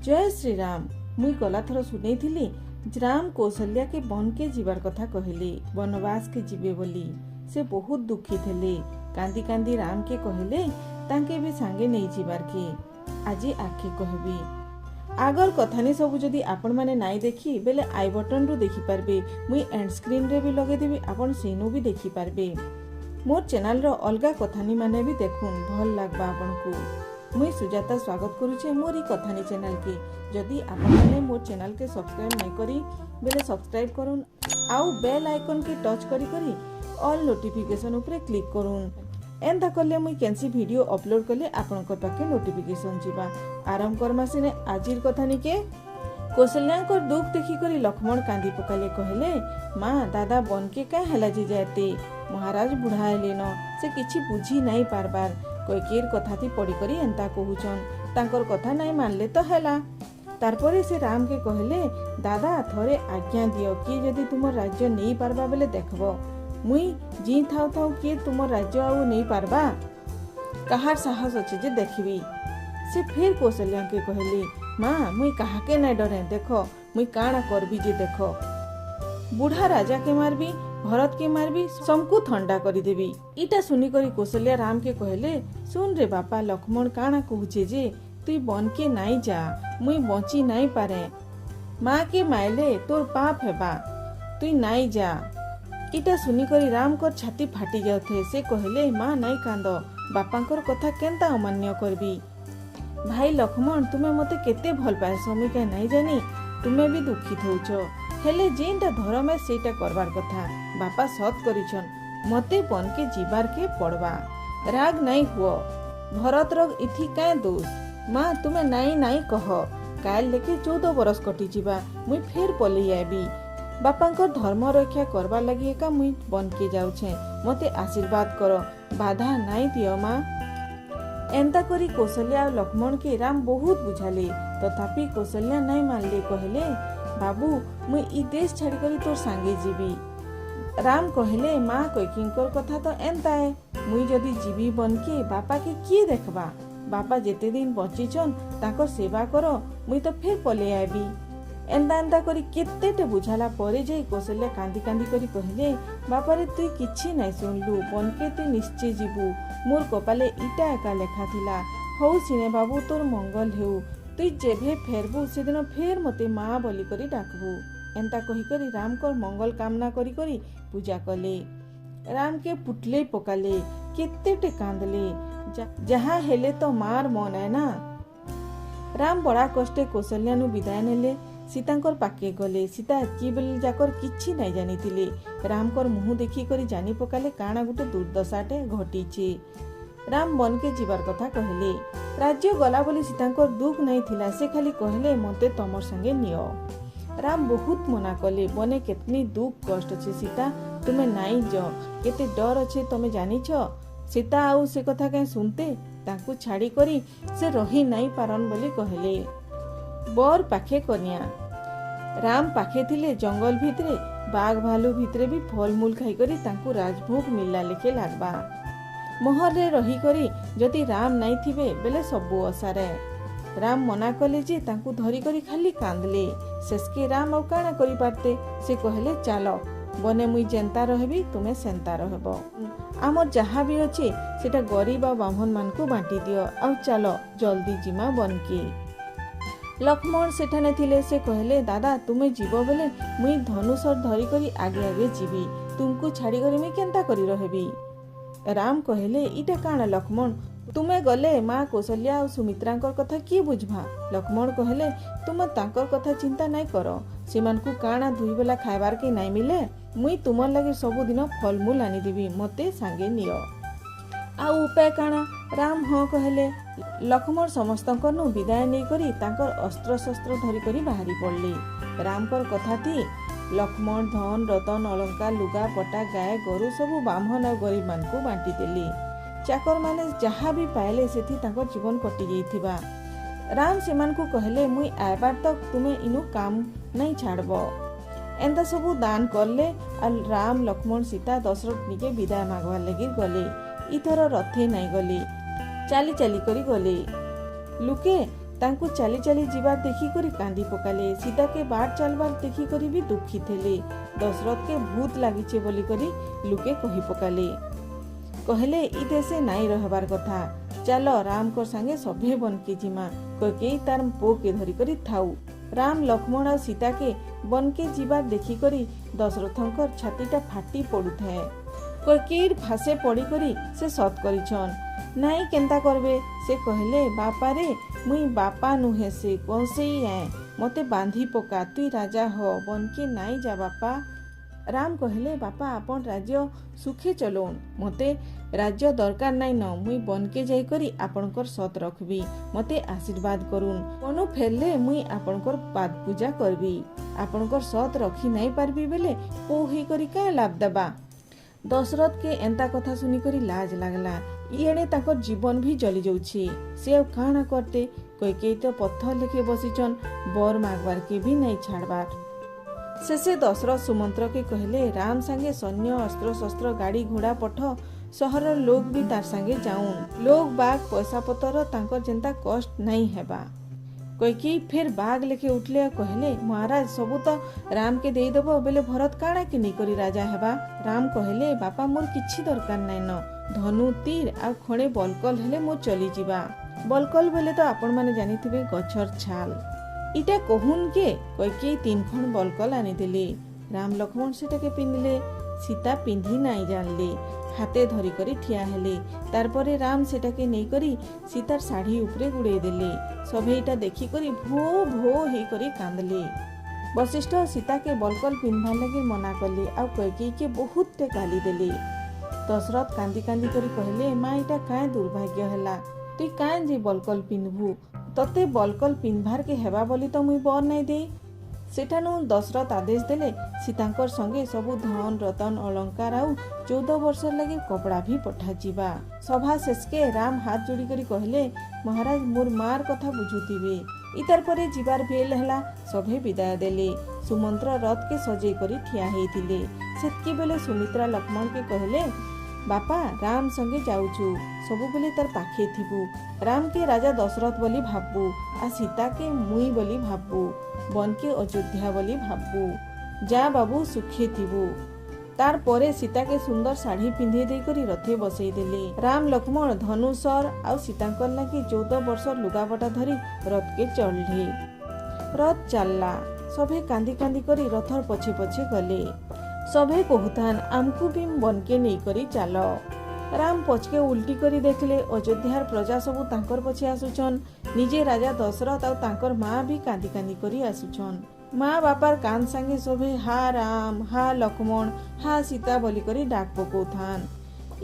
ଜୟ ଶ୍ରୀରାମ। ମୁଇଁ ଗଲାଥର ଶୁନେଇଥିଲି, ରାମ କୌଶଲ୍ୟାକେ ବନକେ ଯିବାର କଥା କହିଲେ, ବନବାସକେ ଯିବେ ବୋଲି। ସେ ବହୁତ ଦୁଃଖୀ ଥିଲେ। କାନ୍ଦି କାନ୍ଦି ରାମକେ କହିଲେ ତାଙ୍କେ ବି ସାଙ୍ଗେ ନେଇଯିବାରକେ। ଆଜି ଆଗକେ କହିବି। ଆଗର କଥାନି ସବୁ ଯଦି ଆପଣମାନେ ନାଇଁ ଦେଖି ବେଲେ I ବଟନରୁ ଦେଖିପାରିବେ। ମୁଇଁ ଏଣ୍ଡ ସ୍କ୍ରିନରେ ବି ଲଗେଇଦେବି, ଆପଣ ସେନୁ ବି ଦେଖିପାରିବେ। ମୋର୍ ଚ୍ୟାନେଲର ଅଲଗା କଥାନି ମାନେ ବି ଦେଖୁନ୍, ଭଲ ଲାଗ୍ବା ଆପଣଙ୍କୁ। ମୁଇଁ ସୁଜାତା ସ୍ୱାଗତ କରୁଛେ ମୋର୍ ଇ କଥାନି ଚ୍ୟାନେଲକେ। ଯଦି ଆପଣମାନେ ମୋର୍ ଚ୍ୟାନେଲକେ ସବସ୍କ୍ରାଇବ୍ ନାଇଁ କରି ବେଲେ ସବସ୍କ୍ରାଇବ୍ କରୁନ୍ ଆଉ ବେଲ୍ ଆଇକନ୍କେ ଟଚ୍ କରି କରି ଅଲ୍ ନୋଟିଫିକେସନ୍ ଉପରେ କ୍ଲିକ୍ କରୁନ୍। ଏନ୍ତା କଲେ ମୁଇଁ କେନ୍ସି ଭିଡ଼ିଓ ଅପଲୋଡ଼ କଲେ ଆପଣଙ୍କ ପାଖେ ନୋଟିଫିକେସନ୍ ଯିବା। ଆରମ୍ଭ କର୍ମା ସିନେ ଆଜିର କଥାନିକେ। କୌଶଲ୍ୟାଙ୍କର ଦୁଃଖ ଦେଖିକରି ଲକ୍ଷ୍ମଣ କାନ୍ଦି ପକାଲେ। କହିଲେ, ମା, ଦାଦା ବନକେ କାଁ ହେଲା ଯେ ଯାଏତେ? ମହାରାଜ ବୁଢ଼ା ହେଲେନ, ସେ କିଛି ବୁଝି ନାଇଁ ପାରବାର। କୈକେୟୀର କଥାଥି ପଡ଼ିକରି ଏନ୍ତା କହୁଛନ୍। ତାଙ୍କର କଥା ନାଇଁ ମାନଲେ ତ ହେଲା। ତାରପରେ ସେ ରାମକେ କହିଲେ, ଦାଦା, ଥରେ ଆଜ୍ଞା ଦିଅ, କିଏ ଯଦି ତୁମର ରାଜ୍ୟ ନେଇ ପାରବା ବେଲେ ଦେଖବ। ମୁଇଁ ଜିଁ ଥାଉ ଥାଉ କିଏ ତୁମର ରାଜ୍ୟ ଆଉ ନେଇ ପାରବା? କାହାର ସାହସ ଅଛି ଯେ ଦେଖିବି। ସେ ଫେର କୌଶଲ୍ୟାକେ କହିଲେ, ମା, ମୁଇଁ କାହାକେ ନାଇଁ ଡରେ। ଦେଖ, ମୁଇଁ କାଣା କରବି ଯେ ଦେଖ। ବୁଢ଼ା ରାଜାକେ ମାରବି, ଭରତକେ ମାରବି, ସମକୁ ଥଣ୍ଡା କରିଦେବି। ଇଟା ଶୁନିକରି କୌଶଲ୍ୟା ରାମକେ କହିଲେ, ଶୁନ ରେ ବାପା, ଲକ୍ଷ୍ମଣ କାଣା କହୁଛେ ଯେ ତୁଇ ବନକେ ନାଇଁ ଯା, ମୁଇଁ ବଞ୍ଚି ନାଇଁ ପାରେ। ମା କେ ମାଇଲେ ତୋର ପାପ ହେବା, ତୁଇ ନାଇଁ ଯା। ଇଟା ଶୁନିକରି ରାମଙ୍କର ଛାତି ଫାଟି ଯାଉଥାଏ। ସେ କହିଲେ, ମା, ନାଇଁ କାନ୍ଦ, ବାପାଙ୍କର କଥା କେନ୍ତା ଅମାନ୍ୟ କରବି? ଭାଇ ଲକ୍ଷ୍ମଣ, ତୁମେ ମତେ କେତେ ଭଲ ପାଏସ ମୁଇଁ କାଇଁ ନାଇଁ ଜାନି? ତୁମେ ବି ଦୁଃଖିତ ହଉଛ, ହେଲେ ଯେନ୍ଟା ଧରମ ଏ ସେଇଟା କରବାର କଥା। ବାପା ସତ୍ କରିଛନ୍, ମତେ ବନକେ ଯିବାରକେ ପଡ଼ବା। ରାଗ ନାଇଁ ହୁଅ, ଭରତର ଇଥି କାଏଁ ଦୋଷ? ମା, ତୁମେ ନାଇଁ ନାଇଁ କହ, କାଏଲ ଲେଖେ 14 ବରଷ କଟିଯିବା, ମୁଇଁ ଫେର ପଲେଇ ଆଇବି। ବାପାଙ୍କର ଧର୍ମ ରକ୍ଷା କରବାର ଲାଗି ଏକା ମୁଇଁ ବନକେ ଯାଉଛେ। ମତେ ଆଶୀର୍ବାଦ କର, ବାଧା ନାଇଁ ଦିଅ ମା। ଏନ୍ତା କରି କୌଶଲ୍ୟା ଆଉ ଲକ୍ଷ୍ମଣକେ ରାମ ବହୁତ ବୁଝାଲେ। ତଥାପି କୌଶଲ୍ୟା ନାଇଁ ମାନଲେ। କହିଲେ, ବାବୁ, ମୁଇଁ ଇ ଦେଶ ଛାଡ଼ିକରି ତୋର ସାଙ୍ଗେ ଯିବି। ରାମ କହିଲେ, ମା, କୈକେୟୀଙ୍କର କଥା ତ ଏନ୍ତା ଏ। ମୁଇଁ ଯଦି ଯିବି ବନକେ, ବାପାକେ କିଏ ଦେଖବା? ବାପା ଯେତେ ଦିନ ବଞ୍ଚିଛନ୍ ତାଙ୍କର ସେବା କର, ମୁଇଁ ତ ଫେର ପଲେଇ ଆଇବି। ଏନ୍ତା ଏନ୍ତା କରି କେତେଟେ ବୁଝାଲା ପରେ ଯାଇ କୌଶଲ୍ୟା କାନ୍ଦି କାନ୍ଦି କରି କହିଲେ, ବାପାରେ, ତୁଇ କିଛି ନାଇଁ ଶୁଣଲୁ, ବନକେ ତୁଇ ନିଶ୍ଚୟ ଯିବୁ। ମୋର୍ କପାଲେ ଇଟା ଏକା ଲେଖା ଥିଲା। ହଉ ସିନେ ବାବୁ, ତୋର ମଙ୍ଗଲ ହେଉ। ତୁଇ ଯେଭେ ଫେରବୁ ସେଦିନ ଫେର ମତେ ମା ବୋଲି କରି ଡାକବୁ। ଏନ୍ତା କହିକରି ରାମଙ୍କର ମଙ୍ଗଲ କାମନା କରି କରି ପୂଜା କଲେ। ରାମକେ ପୁଟଲେ ପକାଲେ, କେତେଟେ କାନ୍ଦଲେ। ଯାହା ହେଲେ ତ ମାର ମନ ଏ ନା। ରାମ ବଡ଼ା କଷ୍ଟେ କୌଶଲ୍ୟାନୁ ବିଦାୟ ନେଲେ, ସୀତାଙ୍କର ପାଖେ ଗଲେ। ସୀତା ଏତ୍କି ବେଲେ ଯାକର କିଛି ନାଇଁ ଜାନିଥିଲେ। ରାମଙ୍କର ମୁହଁ ଦେଖିକରି ଜାନି ପକାଲେ କାଣା ଗୋଟେ ଦୁର୍ଦ୍ଦଶାଟେ ଘଟିছে। ରାମ ବନକେ ଯିବାର କଥା କହିଲେ। ରାଜ୍ୟ ଗଲା ବୋଲି ସୀତାଙ୍କର ଦୁଃଖ ନାଇଁ ଥିଲା। ସେ ଖାଲି କହିଲେ, ମତେ ତମର ସାଙ୍ଗେ ନିଅ। ରାମ ବହୁତ ମନା କଲେ, ବନେ କେତନି ଦୁଃଖ କଷ୍ଟ ଅଛି ସୀତା, ତୁମେ ନାଇଁ ଯ, କେତେ ଡର ଅଛେ ତମେ ଜାନିଛ? ସୀତା ଆଉ ସେ କଥା କାଇଁ ଶୁନତେ? ତାଙ୍କୁ ଛାଡ଼ି କରି ସେ ରହି ନାଇଁ ପାରନ୍ ବୋଲି କହିଲେ। ବର ପାଖେ କନ୍ୟା, ରାମ ପାଖେ ଥିଲେ ଜଙ୍ଗଲ ଭିତରେ ବାଘ ଭାଲୁ ଭିତରେ ବି ଫଲମୂଲ ଖାଇକରି ତାଙ୍କୁ ରାଜଭୋଗ ମିଳିଲା ଲେଖେ ଲାଗ୍ବା। ମହଲରେ ରହିକରି ଯଦି ରାମ ନାଇଁ ଥିବେ ବେଲେ ସବୁ ଅସାରେ। ରାମ ମନା କଲେ ଯେ ତାଙ୍କୁ ଧରିକରି ଖାଲି କାନ୍ଦଲେ। ଶେଷକେ ରାମ ଆଉ କାଣା କରିପାରତେ? ସେ କହିଲେ, ଚାଲ ବନେ, ମୁଇଁ ଯେନ୍ତା ରହେବି ତୁମେ ସେନ୍ତା ରହେବ। ଆମର ଯାହା ବି ଅଛି ସେଟା ଗରିବ ଆଉ ବ୍ରାହ୍ମଣ ମାନଙ୍କୁ ବାଣ୍ଟି ଦିଅ, ଆଉ ଚାଲ ଜଲ୍ଦି ଯିମା ବନକେ। ଲକ୍ଷ୍ମଣ ସେଠାନେ ଥିଲେ। ସେ କହିଲେ, ଦାଦା, ତୁମେ ଯିବ ବେଲେ ମୁଇଁ ଧନୁଶର ଧରିକରି ଆଗେ ଆଗେ ଯିବି। ତୁମକୁ ଛାଡ଼ିକରି ମୁଇଁ କେନ୍ତା କରି ରହେବି? ରାମ କହିଲେ, ଇଟା କାଣା ଲକ୍ଷ୍ମଣ? ତୁମେ ଗଲେ ମା କୌଶଲ୍ୟା ଆଉ ସୁମିତ୍ରାଙ୍କର କଥା କିଏ ବୁଝବା? ଲକ୍ଷ୍ମଣ କହିଲେ, ତୁମେ ତାଙ୍କର କଥା ଚିନ୍ତା ନାଇଁ କର। ସେମାନଙ୍କୁ କାଣା ଦୁଇ ବେଲା ଖାଇବାର କେ ନାଇଁ ମିଲେ? ମୁଇଁ ତୁମର ଲାଗି ସବୁଦିନ ଫଲମୂଲ ଆନିଦେବି, ମତେ ସାଙ୍ଗେ ନିଅ। ଆଉ ଉପାୟ କାଣା? ରାମ ହଁ କହିଲେ। ଲକ୍ଷ୍ମଣ ସମସ୍ତଙ୍କନୁ ବିଦାୟ ନେଇକରି ତାଙ୍କର ଅସ୍ତ୍ରଶସ୍ତ୍ର ଧରିକରି ବାହାରି ପଡ଼ିଲେ। ରାମଙ୍କର କଥାଥି ଲକ୍ଷ୍ମଣ ଧନ ରତନ ଅଳଙ୍କାର ଲୁଗା ପଟା ଗାଏ ଗୋରୁ ସବୁ ବ୍ରାହ୍ମଣ ଆଉ ଗରିବ ମାନଙ୍କୁ ବାଣ୍ଟି ଦେଲେ। ଚାକର ମାନେ ଯାହା ବି ପାଇଲେ ସେଥି ତାଙ୍କର ଜୀବନ କଟି ଯାଇଥିବା। ରାମ ସେମାନଙ୍କୁ କହିଲେ, ମୁଇଁ ଆଇବାର ତକ୍ ତୁମେ ଇନୁ କାମ ନାଇଁ ଛାଡ଼ବ। ଏନ୍ତା ସବୁ ଦାନ କଲେ। ଆଉ ରାମ ଲକ୍ଷ୍ମଣ ସୀତା ଦଶରଥ ନିକେ ବିଦାୟ ମାଗବାର ଲାଗି ଗଲେ। ଇଥର ରଥେ ନାଇଁ ଗଲେ, ଚାଲି ଚାଲି କରି ଗଲେ। ଲୁକେ ତାଙ୍କୁ ଚାଲି ଚାଲି ଯିବାର ଦେଖିକରି କାନ୍ଦି ପକାଲେ। ସୀତାକେ ବାଟ ଚାଲବାର ଦେଖିକରି ବି ଦୁଃଖୀ ଥିଲେ। ଦଶରଥକେ ଭୂତ ଲାଗିଛେ ବୋଲିକରି ଲୁକେ କହି ପକାଲେ। କହିଲେ, ଇ ଦେଶେ ନାଇଁ ରହବାର କଥା, ଚାଲ ରାମଙ୍କ ସାଙ୍ଗେ ସଭେ ବନକେ ଯିମା। କୈକେୟୀ ତାର ପୁଅକେ ଧରିକରି ଥାଉ। ରାମ, ଲକ୍ଷ୍ମଣ ଆଉ ସୀତାକେ ବନକେ ଯିବାର ଦେଖିକରି ଦଶରଥଙ୍କର ଛାତିଟା ଫାଟି ପଡୁଥାଏ। କୈକେୟୀର ଫାସେ ପଡ଼ିକରି ସେ ସତ୍ କରିଛନ୍, ନାଇଁ କେନ୍ତା କରବେ? ସେ କହିଲେ, ବାପାରେ, ମୁଇଁ ବାପା ନୁହେଁ, ସେ କଂସେଇ ଆଏ, ମତେ ବାନ୍ଧି ପକା, ତୁଇ ରାଜା ହ, ବନକେ ନାଇଁ ଯା ବାପା। ରାମ କହିଲେ, ବାପା, ଆପଣ ରାଜ୍ୟ ସୁଖେ ଚଲଉନ୍, ମତେ ରାଜ୍ୟ ଦରକାର ନାଇଁ ନ। ମୁଇଁ ବନକେ ଯାଇକରି ଆପଣଙ୍କର ସତ୍ ରଖବି, ମତେ ଆଶୀର୍ବାଦ କରୁନ୍। ବନୁ ଫେରଲେ ମୁଇଁ ଆପଣଙ୍କର ପାଦ ପୂଜା କରବି। ଆପଣଙ୍କର ସତ୍ ରଖି ନାଇଁ ପାରବି ବେଲେ ପୋ ହେଇକରି କାଁ ଲାଭ ଦେବା? ଦଶରଥକେ ଏନ୍ତା କଥା ଶୁନିକରି ଲାଜ ଲାଗଲା। ଇଏଣେ ତାଙ୍କର ଜୀବନ ବି ଜଲି ଯାଉଛି। ସେ ଆଉ କାଣା କରତେ? କୈକେୟୀ ତ ପଥର ଲେଖେ ବସିଛନ୍, ବର ମାଗବାରକେ ବି ନାଇଁ ଛାଡ଼ବାର। ଶେଷେ ଦଶରଥ ସୁମନ୍ତ୍ରକେ କହିଲେ, ରାମ ସାଙ୍ଗେ ସୈନ୍ୟ, ଅସ୍ତ୍ର ଶସ୍ତ୍ର, ଗାଡ଼ି ଘୋଡ଼ା ପଠ, ସହରର ଲୋକ ବି ତାର ସାଙ୍ଗେ ଯାଉନ୍। ଲୋକ ବାଘ ପଇସା ପତର ତାଙ୍କର ଯେନ୍ତା କଷ୍ଟ ନାଇଁ ହେବା। କୈକେୟୀ ଫେର ବାଘ ଲେଖେ ଉଠଲେ ଆଉ କହିଲେ, ମହାରାଜ, ସବୁ ତ ରାମକେ ଦେଇଦେବ ବେଲେ ଭରତ କାଣା କି ନେଇକରି ରାଜା ହେବା? ରାମ କହିଲେ, ବାପା, ମୋର କିଛି ଦରକାର ନାଇଁ ନ, ଧନୁ ତୀର ଆଉ ଖଣେ ବଲକଲ ହେଲେ ମୋ ଚଲିଯିବା। ବଲକଲ ବେଲେ ତ ଆପଣମାନେ ଜାଣିଥିବେ, ଗଛର ଛାଲ। ଇଟା କହୁନ୍ କେ କୈକେୟୀ ତିନ ଖଣ୍ଡ ବଲକଲ ଆଣିଦେଲେ। ରାମ ଲକ୍ଷ୍ମଣ ସେଟାକେ ପିନ୍ଧିଲେ। ସୀତା ପିନ୍ଧି ନାଇଁ ଜାଣିଲେ, ହାତେ ଧରିକରି ଠିଆ ହେଲେ। ତାରପରେ ରାମ ସେଟାକେ ନେଇକରି ସୀତାର ଶାଢ଼ୀ ଉପରେ ଗୁଡ଼େଇ ଦେଲେ। ସଭେଇଟା ଦେଖିକରି ଭୋ ଭୋ ହେଇକରି କାନ୍ଦଲେ। ବଶିଷ୍ଠ ସୀତାକେ ବଲକଲ ପିନ୍ଧବାର୍ ଲାଗି ମନା କଲେ ଆଉ କୈକେୟୀକେ ବହୁତଟେ ଗାଲି ଦେଲେ। ଦଶରଥ କାନ୍ଦି କାନ୍ଦି କରି କହିଲେ, ମା, ଏଇଟା କାଏଁ ଦୁର୍ଭାଗ୍ୟ ହେଲା? ତୁଇ କାଏଁ ଯେ ବଲକଲ ପିନ୍ଧବୁ? ତତେ ବଲକଲ ପିନ୍ଧବାରକେ ହେବା ବୋଲି ତ ମୁଇଁ ବର ନାଇଁ ଦେଇ। ସେଠାନୁ ଦଶରଥ ଆଦେଶ ଦେଲେ, ସୀତାଙ୍କର ସଙ୍ଗେ ସବୁ ଧନ ରତନ ଅଳଙ୍କାର ଆଉ 14 ବର୍ଷର ଲାଗି କପଡ଼ା ବି ପଠାଯିବା। ସଭା ଶେଷକେ ରାମ ହାତ ଯୋଡ଼ି କରି କହିଲେ, ମହାରାଜ, ମୋର ମାର କଥା ବୁଝୁଥିବେ। ଇତାର ପରେ ଯିବାର ବେଲ ହେଲା, ସଭେ ବିଦାୟ ଦେଲେ। ସୁମନ୍ତ୍ର ରଥକେ ସଜେଇ କରି ଠିଆ ହେଇଥିଲେ। ସେତ୍କି ବେଲେ ସୁମିତ୍ରା ଲକ୍ଷ୍ମଣକେ କହିଲେ, ବାପା, ରାମ ସଙ୍ଗେ ଯାଉଛୁ, ସବୁବେଳେ ତାର ପାଖେ ଥିବୁ। ରାମକେ ରାଜା ଦଶରଥ ବୋଲି ଭାବବୁ ଆଉ ସୀତାକେ ମୁଇଁ ବୋଲି ଭାବବୁ, ବନକେ ଅଯୋଧ୍ୟା ବୋଲି ଭାବବୁ। ଯା ବାବୁ, ସୁଖେ ଥିବୁ। ତାରପରେ ସୀତାକେ ସୁନ୍ଦର ଶାଢ଼ୀ ପିନ୍ଧେଇ ଦେଇକରି ରଥେ ବସେଇ ଦେଲେ। ରାମ, ଲକ୍ଷ୍ମଣ ଧନୁଶର ଆଉ ସୀତାଙ୍କର ଲାଗି 14 ବର୍ଷର ଲୁଗାପଟା ଧରି ରଥକେ ଚଢ଼ଲେ। ରଥ ଚାଲଲା। ସଭେ କାନ୍ଦି କାନ୍ଦି କରି ରଥର ପଛେ ପଛେ ଗଲେ। ସଭେ କହୁଥାନ୍, ଆମକୁ ବି ବନକେ ନେଇକରି ଚାଲ। ରାମ ପଛକେ ଉଲ୍ଟି କରି ଦେଖିଲେ, ଅଯୋଧ୍ୟାର ପ୍ରଜା ସବୁ ତାଙ୍କର ପଛେ ଆସୁଛନ୍। ନିଜେ ରାଜା ଦଶରଥ ଆଉ ତାଙ୍କର ମା ବି କାନ୍ଦି କାନ୍ଦି କରି ଆସୁଛନ୍। ମା ବାପାର କାନ୍ଦ ସାଙ୍ଗେ ସଭେ ହା ରାମ, ହା ଲକ୍ଷ୍ମଣ, ହା ସୀତା ବୋଲିକରି ଡାକ ପକଉଥାନ୍।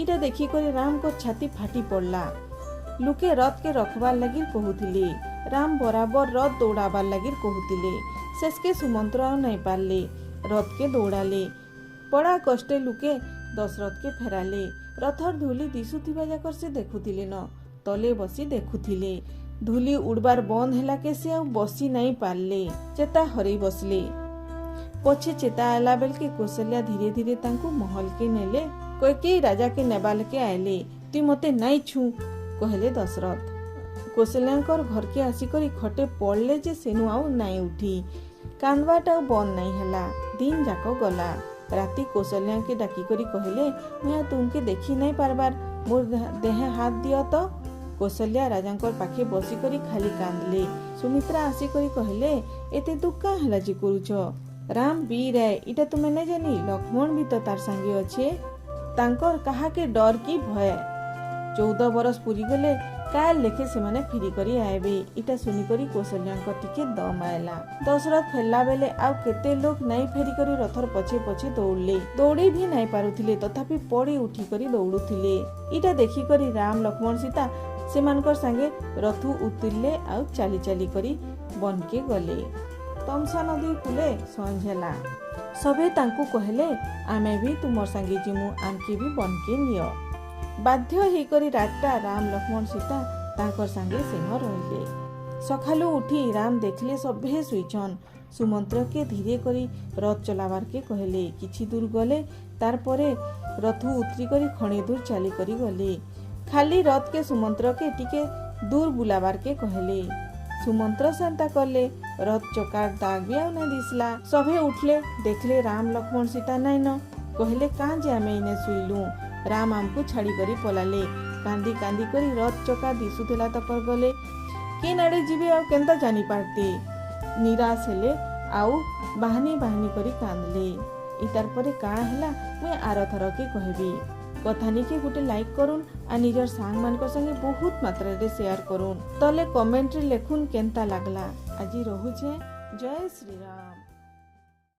ଇଟା ଦେଖିକରି ରାମଙ୍କ ଛାତି ଫାଟି ପଡଲା। ଲୁକେ ରଥକେ ରଖବାର ଲାଗି କହୁଥିଲେ, ରାମ ବରାବର ରଥ ଦୌଡ଼ାବାର ଲାଗି କହୁଥିଲେ। ଶେଷକେ ସୁମନ୍ତ୍ର ଆଉ ନାଇଁ ପାରିଲେ, ରଥକେ ଦୌଡ଼ାଲେ। ବଡ଼ା କଷ୍ଟେ ଲୁକେ ଦଶରଥକେ ଫେରାଲେ। ରଥର ଧୂଲି ଦିଶୁଥିବା ଯାକର ସେ ଦେଖୁଥିଲେ ନ, ତଲେ ବସି ଦେଖୁଥିଲେ। ଧୂଲି ଉଡ଼ବାର ବନ୍ଦ ହେଲା କେ ସେ ଆଉ ବସି ନାଇଁ ପାରିଲେ, ଚେତା ହରେଇ ବସିଲେ। ପଛେ ଚେତା ଆଇଲା ବେଲକେ କୌଶଲ୍ୟା ଧୀରେ ଧୀରେ ତାଙ୍କୁ ମହଲକେ ନେଲେ। କୈକେୟୀ ରାଜାକେ ନେବାଲକେ ଆଇଲେ। ତୁଇ ମତେ ନାଇଁ ଛୁ, କହିଲେ ଦଶରଥ। କୌଶଲ୍ୟାଙ୍କର ଘରକେ ଆସିକରି ଖଟେ ପଡଲେ ଯେ ସେନୁ ଆଉ ନାଇଁ ଉଠି। କାନ୍ଦବାଟା ଆଉ ବନ୍ଦ ନାଇଁ ହେଲା। ଦିନ ଯାକ ଗଲା। ରାତି କୌଶଲ୍ୟାକେ ଡାକିକରି କହିଲେ, ମୁଇଁ ଆଉ ତୁମକେ ଦେଖି ନାଇଁ ପାରବାର, ମୋର ଦେହେ ହାତ ଦିଅ ତ। କୌଶଲ୍ୟା ରାଜାଙ୍କର ପାଖେ ବସିକରି ଖାଲି କାନ୍ଦଲେ। ସୁମିତ୍ରା ଆସିକରି କହିଲେ, ଏତେ ଦୁଃଖ କାଁ ହେଲା ଯେ କରୁଛ? ରାମ ବୀର ଏ, ଇଟା ତୁମେ ନାଇଁ ଜାନି? ଲକ୍ଷ୍ମଣ ବି ତ ତାର ସାଙ୍ଗେ ଅଛେ। ତାଙ୍କର କାହାକେ ଡର କି ଭୟ? 14 ବରଷ ପୁରି ଗଲେ କାଲ ଲେଖେ ସେମାନେ ଫିରି କରି ଆଇବେ। ଇଟା ଶୁନିକରି କୌଶଲ୍ୟାଙ୍କ ଟିକେ ଦମ ଆଇଲା। ଦଶରଥ ଫେରିଲା ବେଲେ ଆଉ କେତେ ଲୋକ ନାଇଁ ଫେରି କରି ରଥର ପଛେ ପଛେ ଦୌଡ଼ିଲେ। ଦୌଡ଼ି ବି ନାଇଁ ପାରୁଥିଲେ, ତଥାପି ପଡ଼ି ଉଠିକରି ଦୌଡୁଥିଲେ। ଇଟା ଦେଖିକରି ରାମ, ଲକ୍ଷ୍ମଣ, ସୀତା ସେମାନଙ୍କର ସାଙ୍ଗେ ରଥୁ ଉତୁରିଲେ ଆଉ ଚାଲି ଚାଲି କରି ବନକେ ଗଲେ। ତମସା ନଦୀ କୂଲେ ସଞ୍ଜ ହେଲା। ସଭେ ତାଙ୍କୁ କହିଲେ, ଆମେ ବି ତୁମର ସାଙ୍ଗେ ଯିମୁ, ଆମକେ ବି ବନକେ ନିଅ। ବାଧ୍ୟ ହେଇକରି ରାତଟା ରାମ, ଲକ୍ଷ୍ମଣ, ସୀତା ତାଙ୍କର ସାଙ୍ଗେ ସେନ ରହିଲେ। ସକାଳୁ ଉଠି ରାମ ଦେଖିଲେ ସଭେ ଶୋଇଛନ୍। ସୁମନ୍ତ୍ରକେ ଧୀରେ କରି ରଥ ଚଲାବାରକେ କହିଲେ। କିଛି ଦୂର ଗଲେ, ତାରପରେ ରଥୁ ଉତରି କରି ଖଣେ ଦୂର ଚାଲି କରି ଗଲେ। ଖାଲି ରଥକେ ସୁମନ୍ତ୍ରକେ ଟିକେ ଦୂର ବୁଲାବାରକେ କହିଲେ। ସୁମନ୍ତ୍ର ସେନ୍ତା କଲେ। ରଥ ଚକାର ଦାଗ ବି ଆଉ ନାଇଁ ଦିଶଲା। ସଭେ ଉଠଲେ, ଦେଖିଲେ ରାମ ଲକ୍ଷ୍ମଣ ସୀତା ନାଇଁନ। କହିଲେ, କାଁ ଯେ ଆମେ ଇନେ ଶୁଇଲୁ, ରାମ ଆମକୁ ଛାଡ଼ି କରି ପଲାଲେ। କାନ୍ଦି କାନ୍ଦି କରି ରଥ ଚକା ଦିଶୁଥିଲା ତକର ଗଲେ। କେନ୍ ଆଡ଼େ ଯିବେ ଆଉ କେନ୍ତା ଜାନି ପାରତେ। ନିରାଶ ହେଲେ ଆଉ ବାହାନି ବାହାନି କରି କାନ୍ଦଲେ। ଇତାର ପରେ କାଣା ହେଲା ମୁଇଁ ଆର ଥରକେ କହିବି। କଥାନିକେ ଗୋଟେ ଲାଇକ୍ କରୁନ୍ ଆଉ ନିଜର ସାଙ୍ଗମାନଙ୍କ ସାଙ୍ଗେ ବହୁତ ମାତ୍ରାରେ ସେୟାର କରୁନ୍। ତଲେ କମେଣ୍ଟରେ ଲେଖୁନ୍ କେନ୍ତା ଲାଗଲା। ଆଜି ରହୁଛେ, ଜୟ ଶ୍ରୀରାମ।